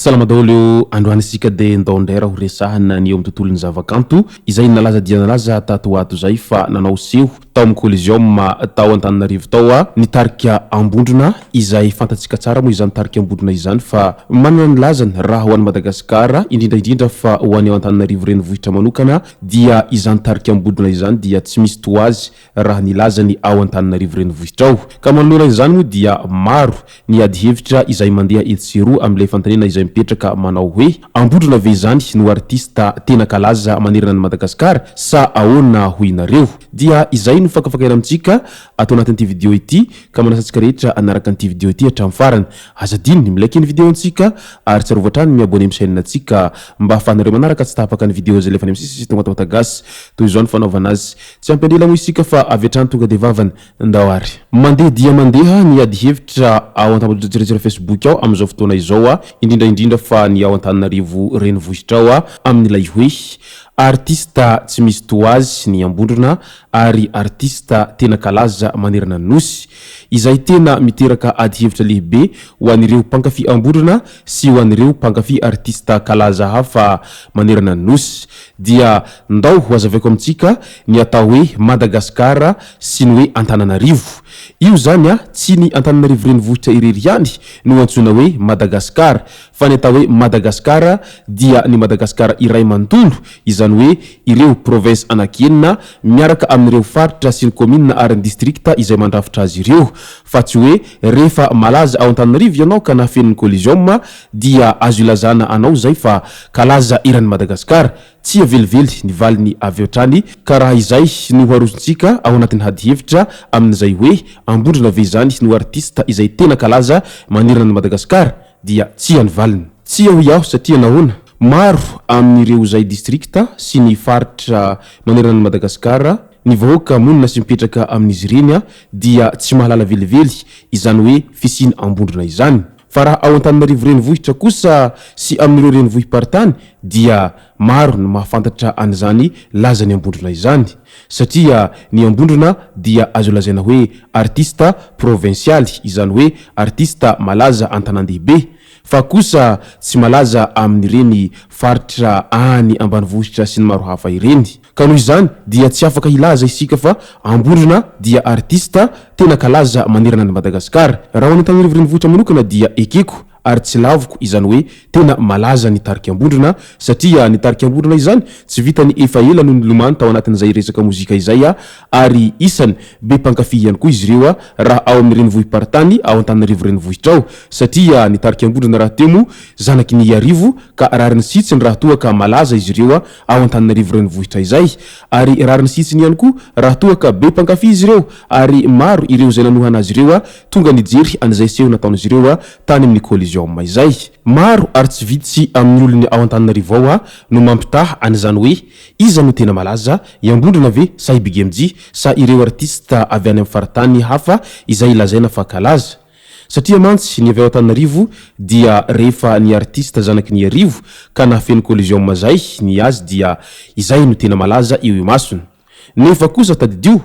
Salama daholo eo, androany isika dia ndao indray raha ho resahana ny eo amin'ny tontolon'ny zavakanto izay nalaza dia nalaza tato ho ato izay fa nanao seho tao amin'ny Coliseum tao Antananarivo tao ny tarika Ambondrona izay fantatsika tsara moa izany tarika Ambondrona izany fa manana ny lazany raha ho an'i Madagasikara indrindra indrindra fa ho an'ny ao Antananarivo renivohitra manokana dia izany tarika Ambondrona izany dia tsy misy toa azy raha ny lazany ao Antananarivo renivohitra ao. Ka manoloana izany moa dia maro ny ady hevitra izay mandeha etsy sy eroa amin'ilay fanontaniana izay mipetraka manao hoe, Ambondrona ve izany no artista tena kalaza manerana an'i Madagasikara sa ahoana hoy nareo? Dia izay no fakafakaina amintsika ato anatin'ity video ity ka manasa antsika rehetra hanaraka an'ity video ity hatramin'ny farany. Aza adino ny mi-like ny video antsika ary tsarovy hatrany ny mi-abonner amin'ny chaîne antsika mba ahafahanareo manaraka tsy tapaka ny video izay alefa any amin'ny sisy site Matamatagasyy. Toy izao ny fanaovana azy. Tsy ampy andrela moa isika fa avy hatrany tonga dia vavany. Ndao ary. Mandeha dia mandeha ny ady hevitra ao an-tambajotran-tserasera Facebook ao amin'izao fotoana izao, indrindra indrindra fa ny ao Antananarivo renivohitra ao, amin'ilay hoe artista tsy misy toa azy ny Ambondrona ary artista tena kalaza manerana ny Nosy, izay tena miteraka ady hevitra lehibe ho an'ireo mpankafy Ambondrona sy ho an'ireo mpankafy artista kalaza hafa manerana ny Nosy. Dia ndao ho azavaiko amintsika ny atao hoe Madagascar sy ny hoe Antananarivo. Io izany tsy ny Antananarivo renivohitra irery ihany no antsoina hoe Madagascar fa ny atao hoe Madagascar dia ny Madagascar iray manontolo, izany hoe ireo province anakienina miaraka amin'ireo faritra sy ny commune ary ny district izay mandrafitra azy ireo. Fa tsy hoe rehefa malaza ao Antananarivo ianao ka nahafeno ny Coliseum dia azo ilazana anao izay fa kalaza eran'i Madagasikara. Tsia velively ny valiny avy hatrany ka raha izay no ho arosontsika ao anatin'ny hadihevitra amin'izay hoe Ambondrona ve izany no artista izay tena kalaza manerana an'i Madagasikara dia tsia ny valiny. Tsia hoy aho satria nahoana? Maro amin'ireo izay distrikta sy ny faritra manerana an'i Madagasikara, ny vahoaka monina sy mipetraka amin'izy ireny dia tsy mahalala velively izany hoe fisiana Ambondrona izany. Fa raha ao Antananarivo renivohitra kosa sy amin'ireo renivohi-paritany dia maro no mahafantatra an'izany lazan'ny Ambondrona izany. Satria ny Ambondrona dia azo lazaina hoe artista provinsialy, izany hoe artista malaza an-tanàn-dehibe. Fa kosa tsy malaza amin'ireny faritra any ambanivohitra sy ny maro hafa ireny. Ka noho izany dia tsy afaka hilaza isika fa Ambondrona dia artista tena kalaza manerana an'i Madagasikara. Raha ho any Antananarivo renivohitra manokana dia ekeko ary tsy laviko izany hoe tena malaza ny tarika Ambondrona satria ny tarika Ambondrona izany tsy vitany efa ela no nilomano tao anatin'izay resaka mozika izay ary isany be mpankafy ihany koa izy ireo raha ao amin'ny renivohi-paritany ao Antananarivo renivohitra ao satria ny tarika Ambondrona rahateo moa zanaky ny Iarivo ka rariny sy hitsiny raha toa ka malaza izy ireo ao Antananarivo renivohitra izay ary rariny sy hitsiny ihany koa raha toa ka be mpankafy izy ireo ary maro ireo izay nanohana azy ireo tonga nijery an'izay seho nataon'izy ireo tany amin'ny Coliseum izay. Maro ary tsy vitsy amin'ny olony ao Antananarivo ao no mampitaha an'izany hoe iza no tena malaza, i Ambondrona ve sa i Big MJ sa ireo artista avy any amin'ny faritany hafa izay lazaina fa kalaza. Satria mantsy ny avy ao Antananarivo dia rehefa ny artista zanaky ny Iarivo ka nahafeno Coliseum zay ny azy dia izay no tena malaza eo imasony. Nefa kosa tadidio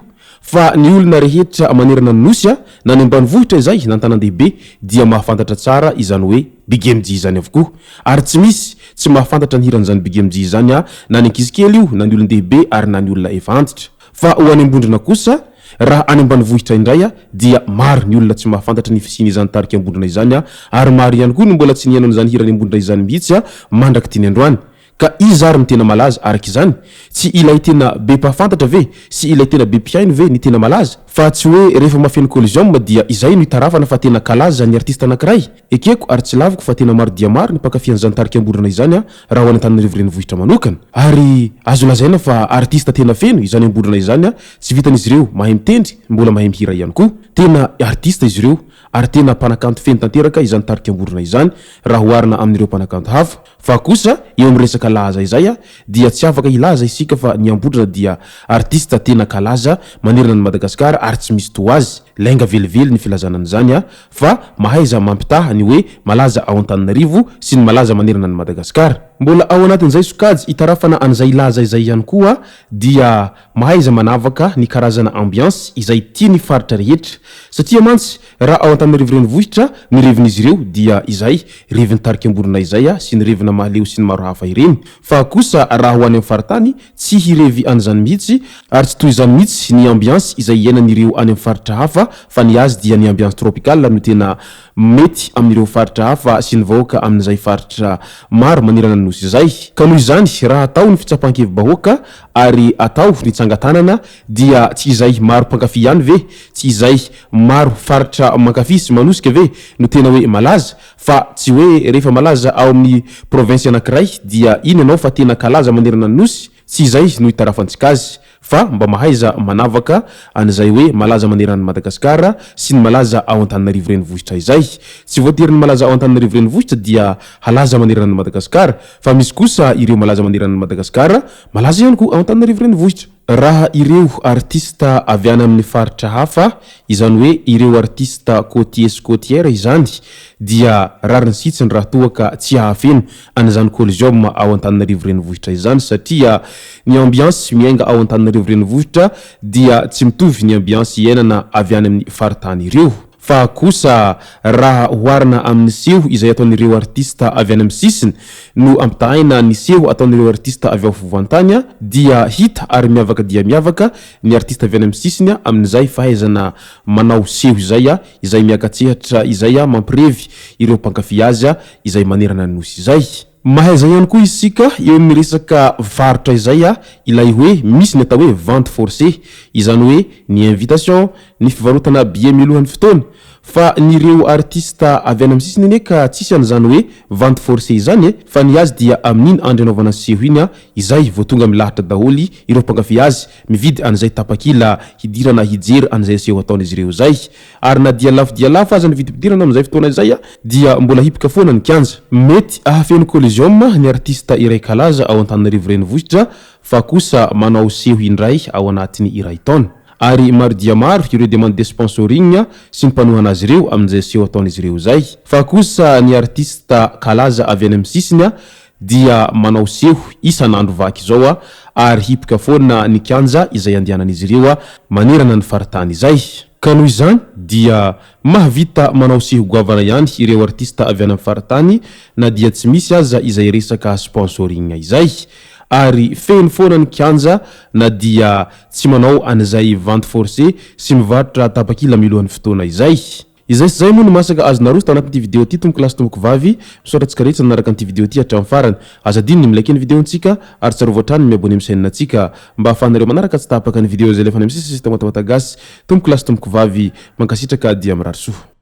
fa ny olona rehetra manerana ny Nosy na ny ambanivohitra izay na an-tanandehibe dia mahafantatra tsara izany hoe Big MJ izany avokoa. Ary tsy misy tsy mahafantatra ny hiran'izany Big MJ izany na ny ankizy kely io na ny olon-dehibe ary na ny olona efa antitra. Fa ho any Ambondrona kosa, raha any ambanivohitra indray dia maro ny olona tsy mahafantatra ny fisian'izany tarika Ambondrona izany ary maro ihany koa no mbola tsy nihaino an'izany hiran'i Ambondrona izany mihitsy mandrak'ity ny androany. Ka iza ary no tena malaza araka izany? Tsy ilay tena be mpahafantatra ve sy ilay tena be mpihaino ve ny tena malaza? Fa tsy hoe rehefa mahafeno Coliseum dia izay no itarafana fa tena kalaza ny artista anankiray? Ekeko ary tsy laviko fa tena maro dia maro ny mpankafy an'izany tarika Ambodrana izany raha ho any Antananarivo renivohitra manokana. Ary azo lazaina fa artista tena feno izany Ambodrana izany tsy vitan'izy ireo mahay mitendry mbola mahay mihira ihany koa. Tena artista izy ireo ary tena mpanakanto feno tanteraka izany tarika Ambodrana izany raha oharina amin'ireo mpanakanto hafa. Fa kosa eo amin'ny resaka laza izay dia tsy afaka hilaza isika fa ny Ambodrana dia artista tena kalaza manerana an'i Madagasikara ary tsy misy toa azy. Lainga velively ny filazana an'izany fa mahaiza mampitaha ny hoe malaza ao Antananarivo sy ny malaza manerana an'i Madagasikara. Mbola ao anatin'izay sokajy itarafana an'izay laza izay ihany koa dia mahaiza manavaka ny karazana ambiance izay tian'ny faritra rehetra satria mantsy raha ao Antananarivo renivohitra ny revin'izy ireo dia izay revin'ny tarika Amborona izay sy ny revina Mahaleo sy ny maro hafa ireny fa kosa raha ho any amin'ny faritany tsy hirevy an'izany mihitsy ary tsy toy izany mihitsy ny ambiance izay iainan'ireo any amin'ny faritra hafa fa ny azy dia ny ambiance tropicale no tena mety amin'ireo faritra hafa sy ny vahoaka amin'izay faritra maro manerana ny Nosy izay. Ka noho izany raha atao ny fitsapan-kevi-bahoaka ary atao ny tsangan-tanana dia tsy izay maro mpankafy ihany ve, tsy izay maro faritra mankafy sy manosika ve no tena hoe malaza fa tsy hoe rehefa malaza ao amin'ny province anankiray dia iny ianao fa tena kalaza manerana ny Nosy, tsy izay no itarafantsika azy fa mba mahaiza manavaka an'izay hoe malaza manerana an'i Madagasikara sy ny malaza ao Antananarivo renivohitra izay. Tsy voatery ny malaza ao Antananarivo renivohitra dia halaza manerana an'i Madagasikara fa misy kosa ireo malaza manerana an'i Madagasikara malaza ihany koa ao Antananarivo renivohitra. Raha ireo artista avy any amin'ny faritra hafa, izany hoe ireo artista côtier sy côtière izany, dia rariny sy hitsiny raha toa ka tsy hahafeno an'izany Coliseum ao Antananarivo renivohitra izany satria ny ambiance miainga ao Antananarivo renivohitra dia tsy mitovy ny ambiance iainana avy any amin'ny faritany ireo. Fa kosa raha oharina amin'ny seho izay ataon'ireo artista avy any amin'ny sisiny no ampitahaina ny seho ataon'ireo artista avy ao afovoan-tany dia hita ary miavaka dia miavaka ny artista avy any amin'ny sisiny amin'izay fahaizana manao seho izay, izay miaka-tsehatra izay mampirevy ireo mpankafy azy izay manerana ny Nosy izay. Mahaiza ihany koa isika eo amin'ny resaka varotra izay ilay hoe misy ny atao hoe vente forcée, izany hoe ny invitation, ny fivarotana billet mialohan'ny fotoana. Fa ny ireo artiste avy any amin'ny sisiny anie ka tsisy an'izany hoe vente forcée izany e, fa ny azy dia amin'iny andro anaovana seho iny izay vao tonga milahatra daholo ireo mpankafy azy mividy an'izay tapakila hidirana hijery an'izay seho ataon'izy ireo izay. Ary na dia lafo dia lafo aza ny vidim-pidirana amin'izay fotoana izay dia mbola hipoka foana ny kianja. Mety hahafeno Coliseum ny artista iray kalaza ao Antananarivo Renivohitra fa kosa manao seho indray ao anatin'ny iray taona. Ary maro dia maro ireo demande de sponsoring sy ny mpanohana azy ireo amin'izay seho ataon'izy ireo izay. Fa kosa ny artista kalaza avy any amin'ny sisiny dia manao seho isan'andro vaky izao ary hipoka foana ny kianja izay andehanan'izy ireo manerana ny faritany izay. Ka noho izany dia mahavita manao seho goavana ihany ireo artista avy any amin'ny faritany na dia tsy misy aza izay resaka sponsoring izay. Ary feno foana ny kianja na dia tsy manao an'izay vente forcée sy mivarotra tapakila milohan'ny fotoana izay. Izay sy izay moa no masaka azo naroso tao anatin'ity video ity tompoko lahy sy tompoko vavy, misaotra antsika rehetra nanaraka an'ity video ity hatramin'ny farany. Aza adino ny mi-like ny video-ntsika ary tsarovy hatrany ny mi-abonner amin'ny chaîne-ntsika mba ahafahanareo manaraka tsy tapaka ny video izay alefa any amin'ny sisa sy Tamatawata Gasy. Tompoko lahy sy tompoko vavy, mankasitraka dia mirary soa.